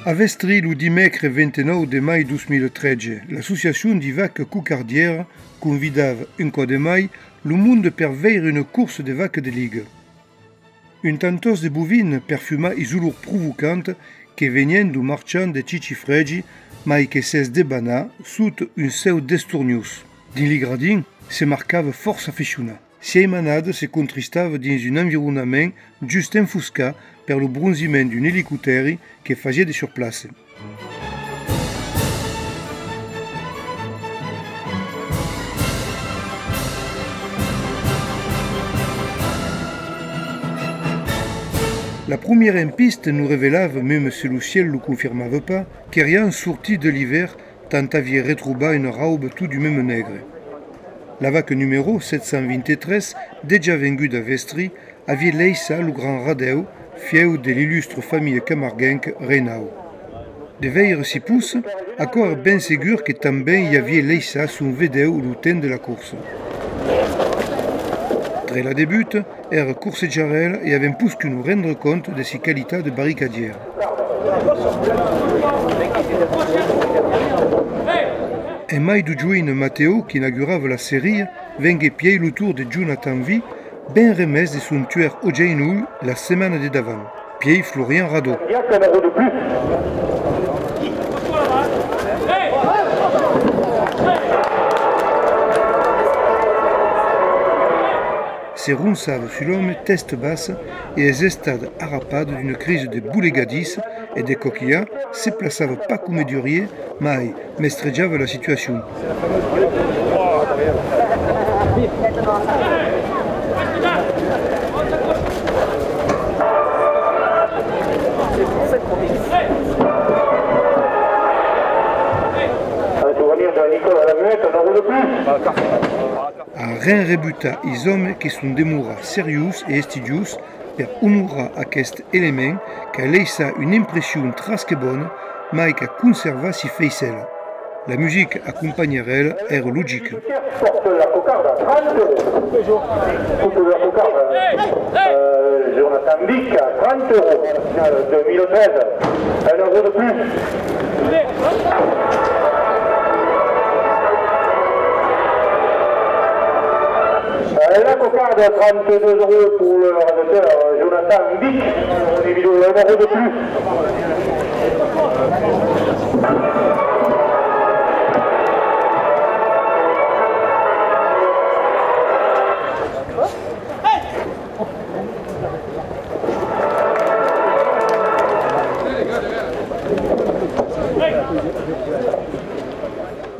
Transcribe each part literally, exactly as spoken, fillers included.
A Vestri, lo dimècres vint-e-nòu de mai dos mila tretze, l'associacion di vacas cocardièras convidava un còp de mai lo monde per veire una corsa de vacas de liga. Un tantòst de bovin per fumar is olors provocantas que venián dau marchand de Chichi Fregi, mai que s'es debanat sota un cèu destorniós. Dins li gradins, se marcava fòrça aficionats. Sièis manadas se contristava dins un environament just enfoscat per lo bronziment d'un elicoptèri que fasiá de surplace. La promiera en pista nos revelava, meme se lo cièl lo confirmava pas, qu'eriam sortits de l'ivèrn tant aviá retrobat una rauba tot de meme negra. La vaca numèro sèt cents vint-e-tres, dejà venguda a Vestri, aviá laissat lo grand Radèu, fièu de l'illustra familha camarguenca Renaud. De veire si possa, aquò èra ben segur que tanben i aviá laissat son vedèu lo temps de la corsa. Tre la debuta, èra corsejarèla e avèm poscut nos rendre compte de si qualitats de barricadièra. En mai dau joine Matteo, qu'inaugurava la seria, venguèt pièi lo torn de Jonathan Vih, ben remés de son tuèr au genolh la setmana de davant, pièi Florian Radot. Se ronçava sus l'òme tèsta bassa e es estat arapat d'una crisa de bolegadís e de còp quilhat se plaçava pas coma deuriá, mai mestrejava la situacion. A ren rebutar, is òmes que son demorats seriós e estudiós per onorar aqueste element qu'a laissat una impression tras que bona, mai qu'a conservat si faiçèla. La musica acompanharèla èra logica. Porte la cocarde à trente euros. Porte la cocarde, euh, Jonathan Vih à trente euros. Finale deux mille treize. Un euro de plus. Euh, la cocarde à trente-deux euros pour le raseteur, euh, Jonathan Vih. Évidemment, un euro de plus.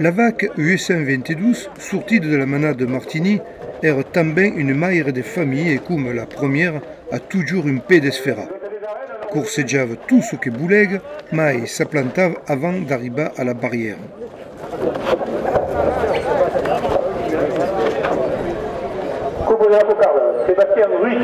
La vaca uech cents vint-e-dos, sortida de la manada de Martini, èra tanben una maire de familha e, coma la promiera, a totjorn un pè desferrat. Corsejava tot çò que bolega, mai s'aplantava avant d'arribar a la barrièra. Copa de la cocarde, Sébastien Ruiz.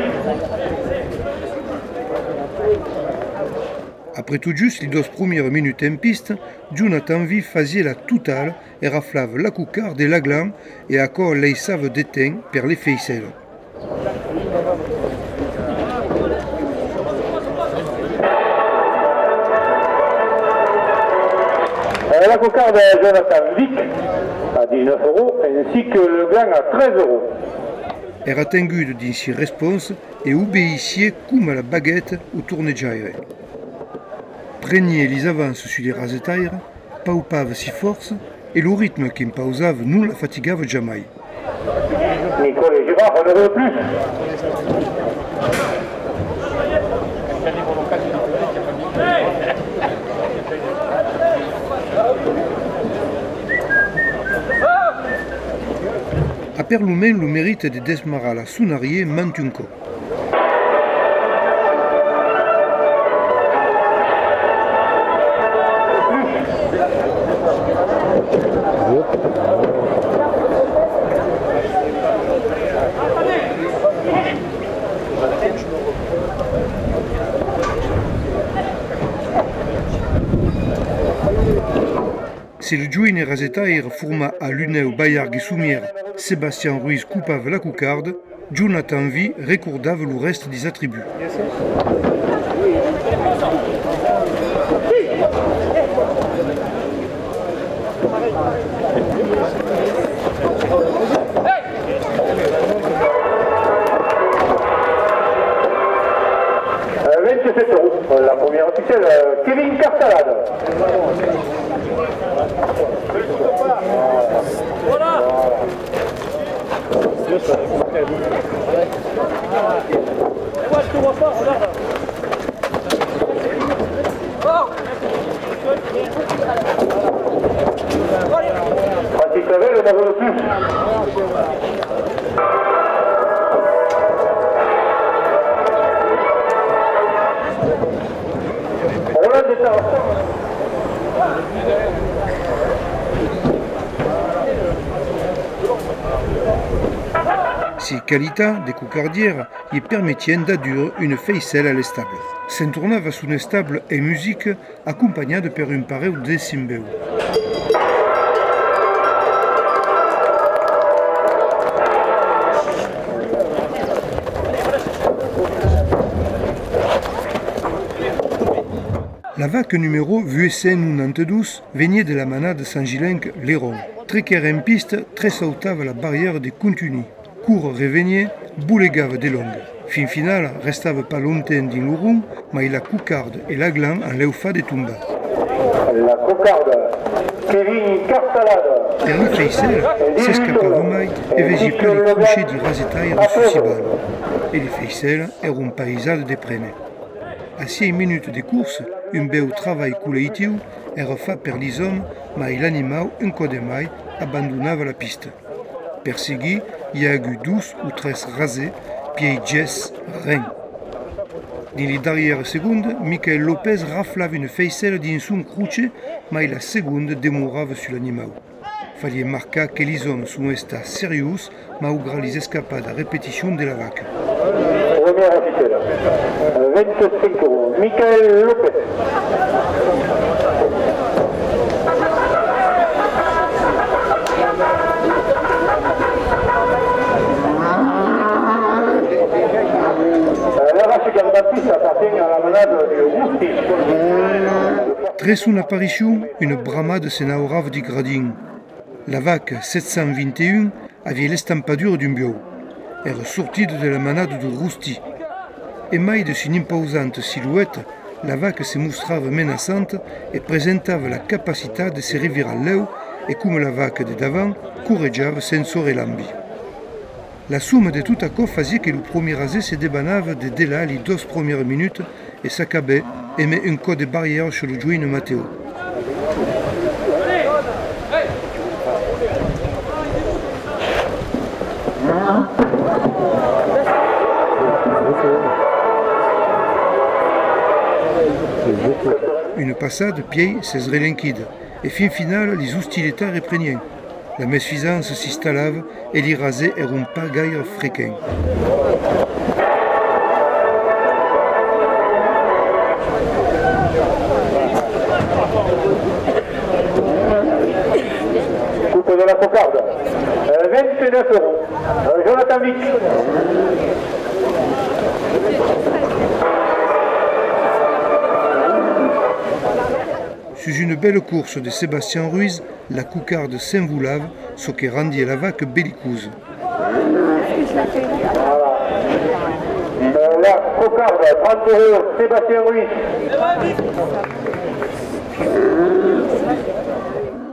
Après tot just li doas promiera minutas en pista, Jonathan Vih fasiá la totala e raflava la cocarda e l'aglan, e aquò laissava de temps per li faiçèla. La cocarde à Jonathan Vih à dix-neuf euros ainsi que le gland à treize euros. Èra tenguda dins si respònsa e obeissiá coma la bagueta au tornejaire. Preniá lis avanças sus li rasetaires, paupava si fòrças e lo ritme qu'impausava non la fatigava jamai. Nicole Girard, un euro de plus. A per lo mens lo merite de desmarrar la sonariá mantun còp. Se lo joine rasetaire format a Lunèu Balhargue Somièra, Sébastien Ruiz copava la cocarda, Jonathan Vih recordava lo rèste dis atributs. Euh, Kevin Cartalade. Patrick Clavel, on n'en veut plus. Roland de Tarascon. Sei qualitats de cocardièr li permetián d'adurre una faissèla a l'estable. Se'n tornava a son estable en musica, acompanhat per un parelh de cimbèus. La vaca numèro vuech cent nonanta dos veniá de la manada santgilenca Leron. Tre qu'èra en pista, tre sautava la barrièra de contunhir. Córrer reveniá, bolegava de longa. Fin finala, restava pas longtemps dins lo rond, mai la cocarda e l'aglan an lèu fach de tombar. La cocarda, Kevin Cartalada. Per li faissèla, s'escapava mai e vesiá pas li crochets di rasetaire de sus si bala. E li faissèla èron pas aisadas de prene. A sièis minutas de corsa, un bèu travalh collectiu èra fach per lis òmes, mai l'animau, un còp de mai, abandonava la pista. Per seguir, i a agut dos o tres rasets, pièi ges, ren. Dins li darrièras segondas, Michael Lopez raflava una faissèla dins son crochet, mai la segonda demorava sus l'animau. Faliá marcar que lis òmes son estats seriós maugrat lis escapadas a repeticion de la vaca. Première officielle, vingt-cinq euros, Michael Lopez. La vache qui est en piste appartient à la manade du Rousti. Tre son aparicion, una bramada se n'aurava di gradin. La vaca sèt cent vint e un aviá l'estampadura d'un buòu. Èra sortida de la manada dau Rostit. E mai de son impausanta silueta, la vaca se mostrava menaçanta e presentava la capacitat de se revirar lèu e, coma la vaca de davant, correjava sens çò relambi. La soma de tot aquò fasiá que lo promier raset se debanava de delà li doas promièras minutas e s'acabèt emé un còp de barrièra sus lo joine Mateo. Una passada, pièi s'es relenquida, e fin finala lis ostilitats reprenián. La mesfisança s'installava e li rasets èron pas gaire frequents. Coupe de la cocarde, euh, vingt-neuf euros. Euh, Jonathan Vic. Sus una bèla corsa de Sébastien Ruiz, la cocarda s'envolava, çò que rendiá la vaca belicosa. Voilà. Euh, la cocarde, trente euros, Sébastien Ruiz.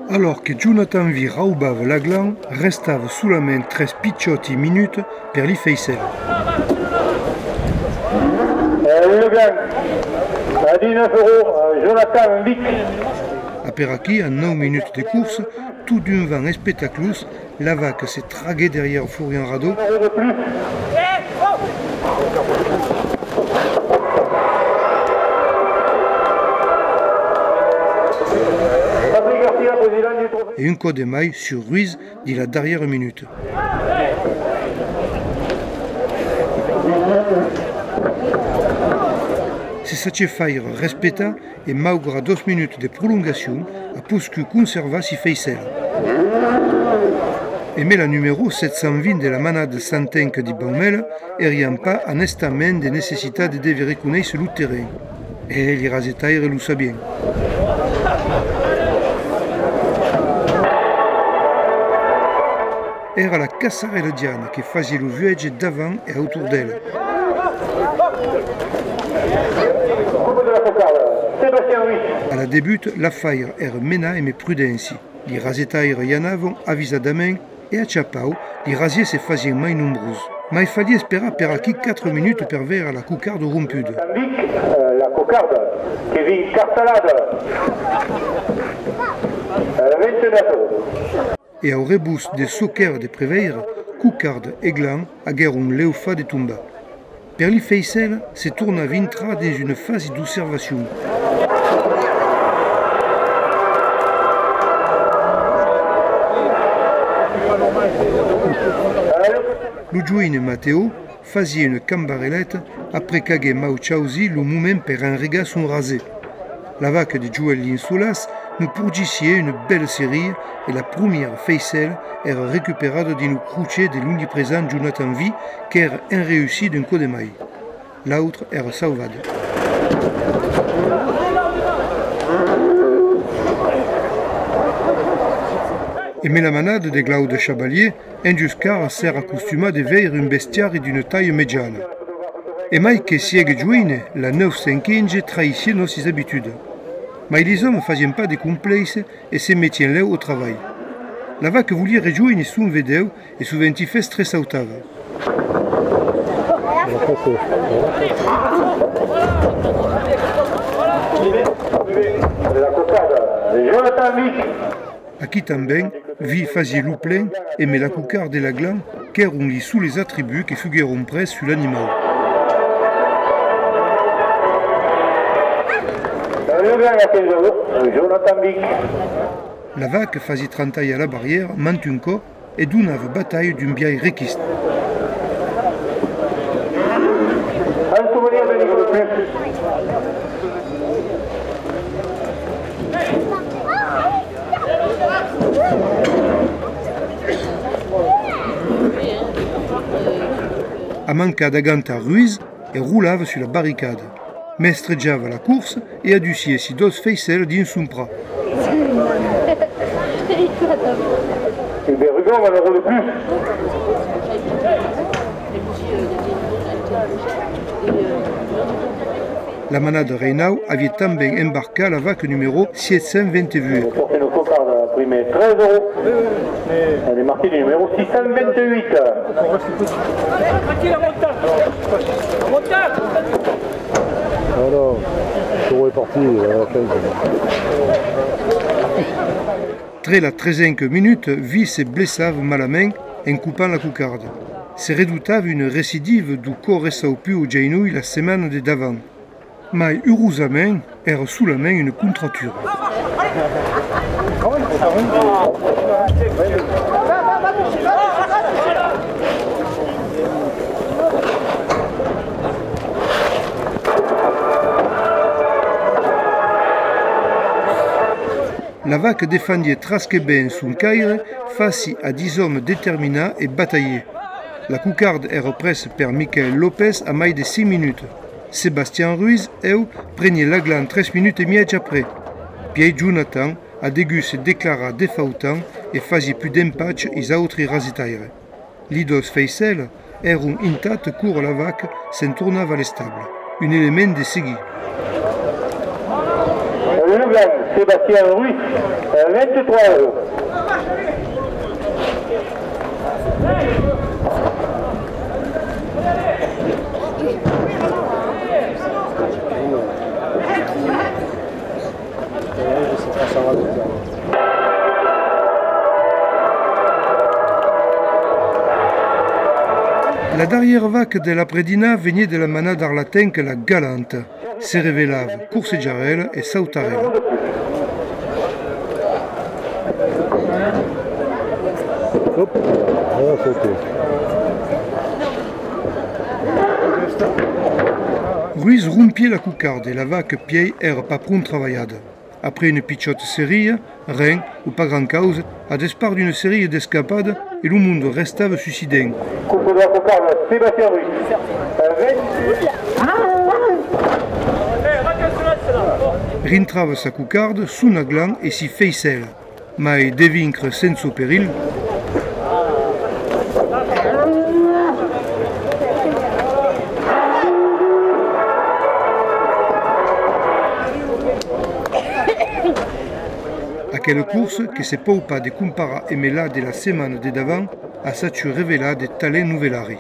Alòrs que Jonathan Vic raubava l'aglan, restava solament tres pichòti minutas per li faissèla. Euh, le gland, à dix-neuf euros, euh, Jonathan Vic. Aperaquí, a nòu minutas de corsa, tot d'un vent espectaclós, la vaca se traguèt darrièr Florian Radot. E un còp de mai sus Ruiz dins la darrièra minuta. Se sachèt faire respectar e, maugrat doas minutas de prolongacion, a poscut conservar si faissèla. Emé la numèro sèt cent vint de la manada santenca di Baumèla, eriam pas en estament de necessitat de dever reconéisser lo terren. E li rasetaires lo sabián. Èra la caçarèla Diana que fasiá lo vuege davant e autorn d'ela. Coupe de la cocarde. A la debut, l'afaire èra menat emé prudéncia. Li rasetaires i anavan avisadament e a cha pauc, li rasiers se fasián mai nombrós. Mai faliá esperar per aquí quatre minutas per veire la cocarda rompuda. Tanben, eh, la cocarda que vien cartalada. Eh, vint-e-nòu euros. E au rebós de çò qu'èra de preveire, cocarda e glan aguèron lèu fach de tombar. Per li faicelas, se tornava intrar dins una fasa d'observacion. Lo joine Matteo fasiá una cambareleta après qu'aguèt mau chausit lo moment per enregar son rasier. La vaca de Joel Linsolas nos porgissiá una bèla seria e la promiera faicela èra recuperada dins lo crochet de l'omnipresent Jonathan Vih, qu'èra enreüssit d'un còp de mai. L'autra èra sauvada. Emé la manada de Glaude Chabalier, enjusqu'ara s'èra acostumat de veire un bestiari d'una talha mejana. E mai que siegue joine, la nòu cents quinze traïssiá nòstis abitudas. Mai lis òmes fasián pas de complèisses e se metián lèu au travalh. La vaca voliá rejoine son vedèu e soventi fes tressautava. La cocarda de Jonathan Vih. Aquí tanben, Vih fasiá lo plen, emé la cocarda e la glan, qu'èron li soles atributs que fuguèron pres sus l'animau. Le glan a quinze euros, Jonathan Vih. La vaca fasiá trantalhar la barriera mantun còp, e donava batalha d'un biais requiste. A mancat d'agantar Ruiz, e rolava sus la barricada. Mestrejava la corsa e adusiá si dòs faicelas dins son prat. Le Berrugon, un euro de plus. La manada Reinau aviá tanben embarcat la vaca numèro sièt cents vint-e-vuech. Porte une cocarde, prime treize euros. Elle est marquée du numéro six cent vingt-huit. Voilà, le taureau est parti, euh, à quinze. Tre la tresenca minuta, Vih se blessava malament en copant la cocarda. Se redobtava una recidiva dau còp ressaupuda au genolh la setmana de davant. Mai, urosament, èra solament una contractura. La vaca defendiá tras que ben son caire, faci a dis òmes determinats e batalhers. La cocarda èra presa per Michael Lopez a mai de cinc minutas. Sebastian Ruiz, eu, preniá la glan tres minutas e mièja après. Pièi Jonathan a degut se declarar defautant e fasiá pus d'empach is autri rasetaires. Li dòs faicelas èron intactas quora la vaca se'n tornava a l'estable. Un element de seguir. Le glan, Sébastien Ruiz, vingt-trois euros. La darriera vaca de l'après-dinar veniá de la manada arlatenca La Galanta. Se revelava corsejarèla e sautarèla. Ruiz rompiá la cocarda e la vaca pièi èra pas pron travalhada. Après una pichòta seria, ren o pas grand causa, a despart d'una seria d'escapadas e lo monde restava sus si dents. Coupe de la cocarde, Sébastien Ruiz. Rintrava sa cocarda, son aglan e si faicelas. Mai de vincre sensa perilh. Quela corsa que se pòu pas de comparar emé la de la setmana de davant a sachut revelar de talents novelari.